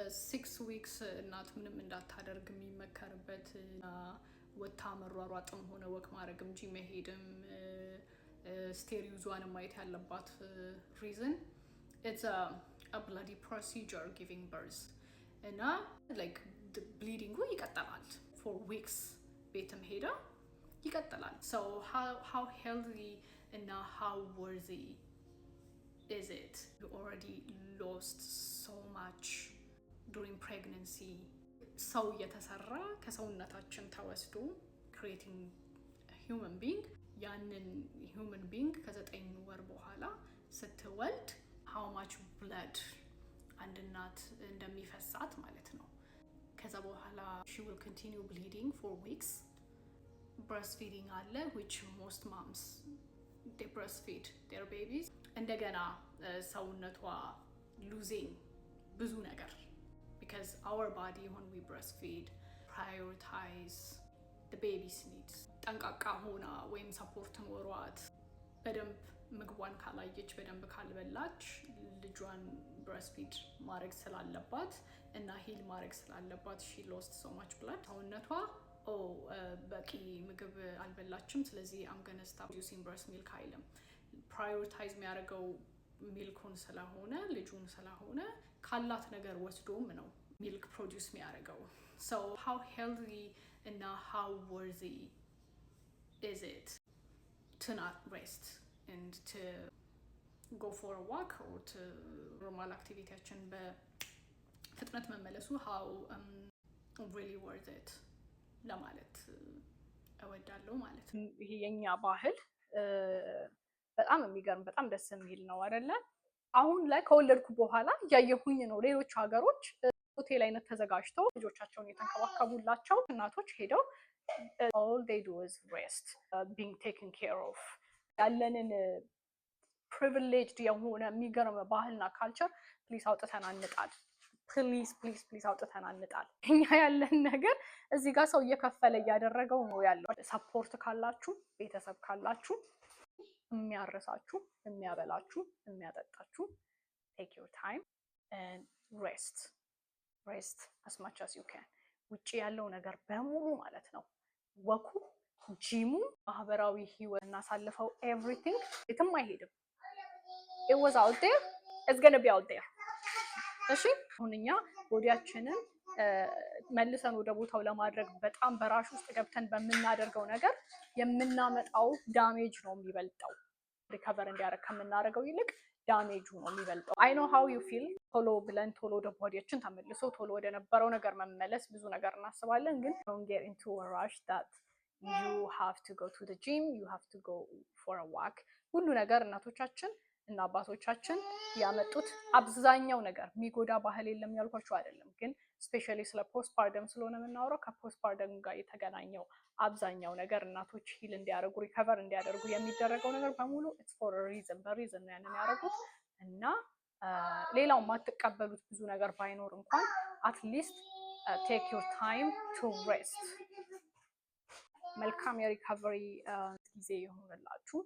6 weeks እናት ምንም እንዳታደርግ የሚመከርበት፣ ወታ መሯሯጥም ሆነ walk ማድረግም ጂ መሄድም stair ኡዟን ማየት ያለባት reason, it's a bloody procedure, giving birth፣ እና like bleeding ኡ ይቀጥላል for weeks፣ ቤትም ሄዳ ይቀጥላል። So how healthy እና how worthy is it? You already lost so much during pregnancy። ሰው እየተሰራ ከሰውነታችን ተወስዶ creating human being፣ ያንን human being ከ9 ወር በኋላ ስትወልድ how much blood አንድ እናት እንደሚፈሳት ማለት ነው። ከዛ በኋላ she will continue bleeding for weeks። Breastfeeding አለ፣ which most moms, they breastfeed their babies። እንደገና ሰውነቷ losing ብዙ ነገር because our body, when we breastfeed, prioritize the baby's needs። ጠንቃቃ ሆና ወይም support ኖሯት በደንብ ምግቧን ካላየች፣ በደንብ ካልበላች፣ ልጇን breastfeed ማድረግ ስላለባት እና heal ማድረግ ስላለባት she lost so much blood። ሰውነቷ "ኦ፣ በቂ ምግብ አልበላችም፣ ስለዚህ I'm gonna stop producing breast milk" አይልም። Prioritize የሚያደርገው milk ኡን ስለሆነ፣ ልጁን ስለሆነ፣ ካላት ነገር ወስዶም ነው milk produce የሚያደርገው። So how healthy እና how worthy is it to not rest and to go for a walk or to normal activity ያችን በፍጥነት መመለሱ how really worth it ለማለት እወዳለሁ ማለት ነው። ይሄ የኛ ባህል በጣም የሚገርም፣ በጣም ደስ የሚል ነው አይደለ? አሁን ላይ ከወለድኩ በኋላ እያየሁኝ ነው። ሌሎች ሀገሮች ሆቴል አይነት ተዘጋጅተው ልጆቻቸውን እየተንከባከቡላቸው እናቶች ሄደው all they do is rest, being taken care of። ያለንን privileged የሆነ የሚገርም ባህልና culture please አውጥተን አንጣል። Please, please, please አውጥተን አንጣል። እኛ ያለን ነገር እዚህ ጋር ሰው እየከፈለ እያደረገው ነው ያለው። Support ካላችሁ፣ ቤተሰብ ካላችሁ፣ የሚያርሳችሁ፣ የሚያበላችሁ፣ የሚያጠጣችሁ፣ take your time, rest, rest as much as you can። ውጭ ያለው ነገር በሙሉ ማለት ነው፣ walk ኡ፣ gym ኡ፣ ማህበራዊ ህይወት እናሳልፈው፣ everything የትም አይሄድም። It was out there, it's gonna be out there። እሺ፣ አሁን እኛ body ያችንን መልሰን ወደ ቦታው ለማድረግ በጣም በ rush ውስጥ ገብተን በምናደርገው ነገር የምናመጣው damage ነው የሚበልጠው። Recover እንዲያደርግ ከምናደርገው ይልቅ damage ኡ ነው የሚበልጠው። I know how you feel። ቶሎ ብለን ቶሎ ወደ body ያችን ተመልሶ ቶሎ ወደ ነበረው ነገር መመለስ ብዙ ነገር እናስባለን፣ ግን don't get into a rush that you have to go to the gym, you have to go for a walk። ሁሉ ነገር እናቶቻችን እና አባቶቻችን ያመጡት አብዛኛው ነገር የሚጎዳ ባህል የለም ያልኳቸው አይደለም፣ ግን especially ስለ postpartum ስለሆነ የምናወራው፣ ከ postpartum ጋር የተገናኘው አብዛኛው ነገር እናቶች heal እንዲያደርጉ፣ recover እንዲያደርጉ የሚደረገው ነገር በሙሉ it's for a reason። በ reason ነው ያንን ያደረጉት። እና ሌላው የማትቀበሉት ብዙ ነገር ባይኖር እንኳን at least take your time to rest። መልካም የ recovery ጊዜ ይሁንላችሁ።